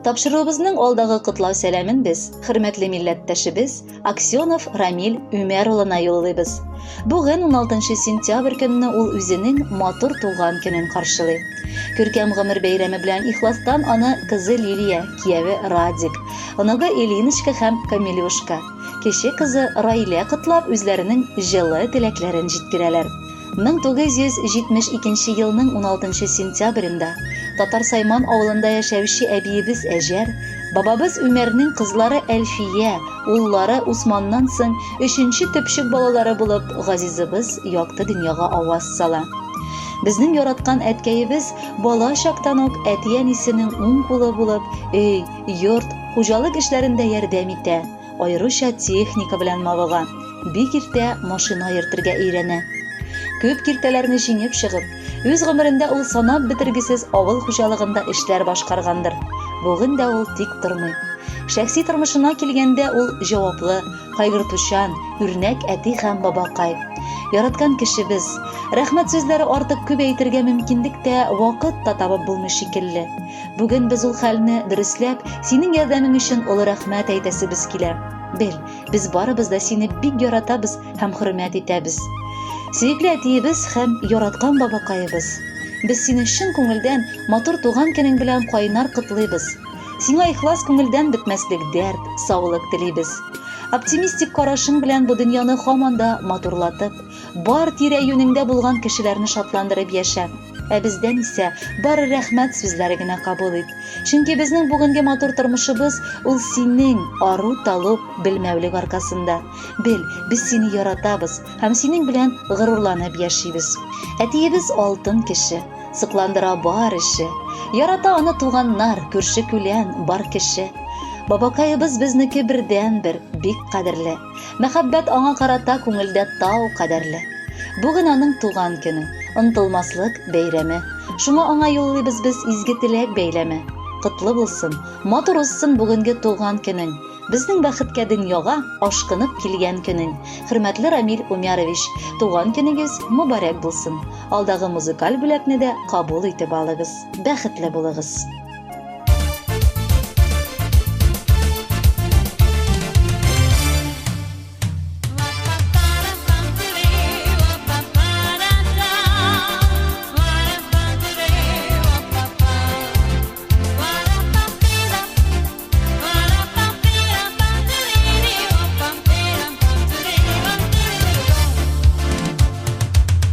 Тапшыруыбызның алдагы котлау сәламен без, хөрмәтле милләттәшебез Аксенов Рамил Үмәр улына юллыйбыз. Бүген 16 сентябрь көнне ул үзенең матур туган көнен каршылый. Күркәм гомер бәйрәме белән ихластан аны кызы Лилия, кияве Радик, оныгы Элиночка һәм Камилюшка, кече кызы Раилә котлап үзләренең җылы теләкләрен җиткерәләр. 1972 елның 16 сентябрендә Татар Сайман авылында яшәүче әбиебез Әҗәр, бабабыз Үмәрнең кызлары Әлфия, уллары Усманнан соң өченче төпчек балалары булып газизыбыз якты дөньяга аваз сала. Безнең яраткан әткәебез бала чактан ук әти-әнисенең уң кулы булып, өй, йорт, хуҗалык эшләрендә ярдәм итә, аеруча техника белән мавыга. Бик иртә машина йөртергә өйрәнә. Күп киртәләрне җиңеп чыгып, үз гомерендә ул санап бетергесез авыл хуҗалыгында эшләр башкаргандыр. Бүген дә ул тик тормый. Шәхси тормышына килгәндә ул җаваплы, кайгыртучан, үрнәк әти һәм бабакай. Яраткан кешебез. Рәхмәт сүзләре артык күп әйтергә мөмкинлек тә, вакыт та табып булмый шикелле. Бүген без ул хәлне дөресләп, синең ярдәмең өчен олы рәхмәт әйтәсебез килә. Бел, Без барыбыз да сине бик яратабыз һәм хөрмәт итәбез. Сөекле әтиебез һәм яраткан бабакаебыз! Без сине чын күңелдән матур туган көнең белән кайнар котлыйбыз. Сиңа ихлас күңелдән бетмәслек дәрт, саулык телибез. Оптимистик карашың белән бу дөньяны һаман да матурлатып, бар тирә-юнеңдә булган кешеләрне шатландырып яшә. Ә бездән исә бары рәхмәт сүзләре генә кабул ит. Чөнки безнең бүгенге матур тормышыбыз ул синең ару-талу белмәүлек аркасында. Бел, без сине яратабыз һәм синең белән горурланып яшибез. Әтиебез алтын кеше, сокландыра бар эше. Ярата аны туганнар, күрше-күлән, бар кеше. Бабакаебыз безнеке бердәнбер, бик кадерле. Мәхәббәт аңа карата күңелдә тау кадәрле. Бүген аның туган көне, онытылмаслык бәйрәме. Шуңа аңа юллыйбыз без изге теләк бәйләме. Котлы булсын, матур узсын бүгенге туган көнең. Безнең бәхеткә дөньяга ашкынып килгән көнең. Хөрмәтле Рамил Умярович, туган көнегез мөбарәк булсын. Алдагы музыкаль бүләкне дә кабул итеп алыгыз. Бәхетле булыгыз.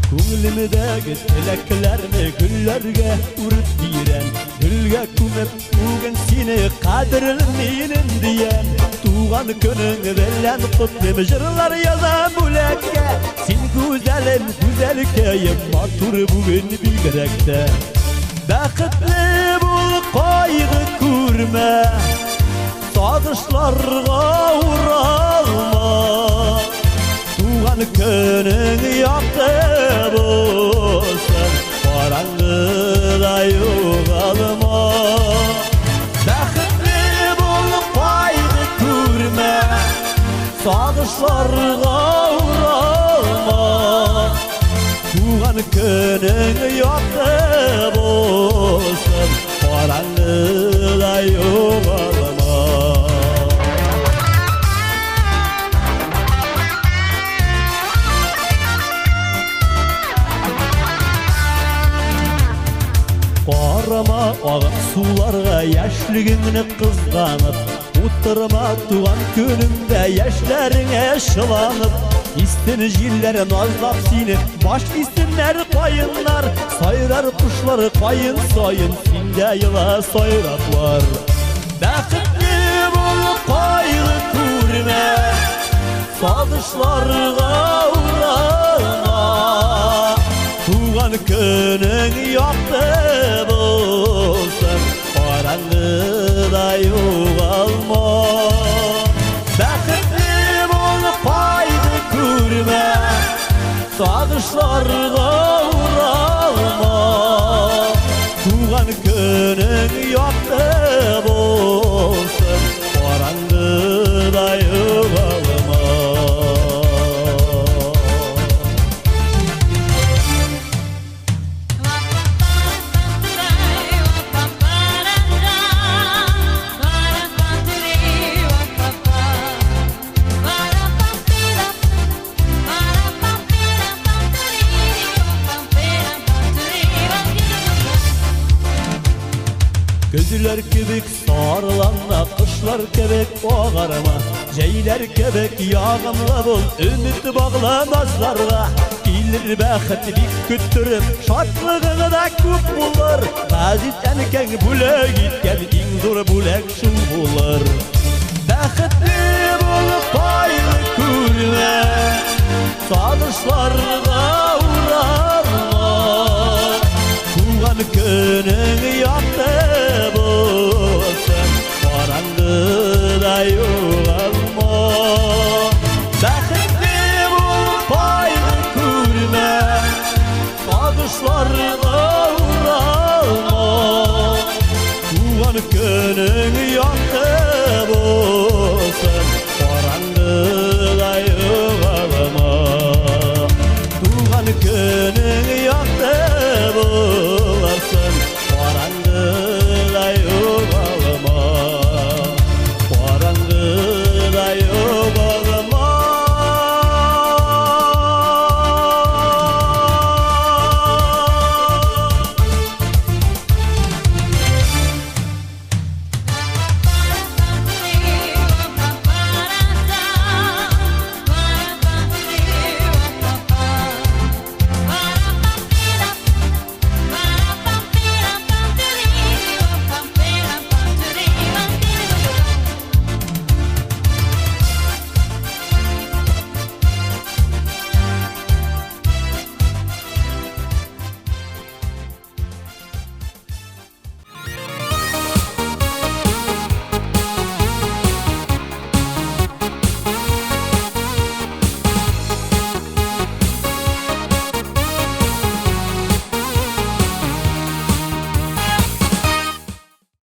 Күңелемдәге теләкләрне гөлләргә үреп бирәм. Гөлгә күмеп бүген сине кадерлем минем диям. Туган көнең белән котлыйм, җырлар язам бүләккә. Син гүзәлем, гүзәлкәем, матур бүген бигрәк тә. Бәхетле бул, кайгы күрмә, сагышларга уралма. Туган көнең якты булсын, караңгыда югалма. Бәхетле бул, кайгы күрмә, сагышларга уралма. Туган көнең якты булсын, караңгыда югалма. Карама агып суларга яшьлегеңне кызганып, Утырма туган көнеңдә яшьләреңә чыланып. Истен җилләр назлап сине, баш истеннәр каеннар, сайрар кошлар каен саен, синдә ела сайраклар. Бәхетле бул, кайгы күрмә, сагышларга уралма. Туган көнең якты булсын, караңгыда югалма. Бәхетле бул, кайгы күрмә, сагышларга уралма. Туган көнең якты булсын, караңгыда югалма. Көзләр кебек сарыланма, кышлар кебек агарма, җәйләр кебек ягымлы бул, өмет багла назларга. Килер бәхет бик көттереп, шатлыгың да күп булыр. Газиз әнкәң бүләк иткән иң зур бүләк шул булыр. Бәхетле булып кайгы күрмә, сагышларга уралма. Туган көнең якты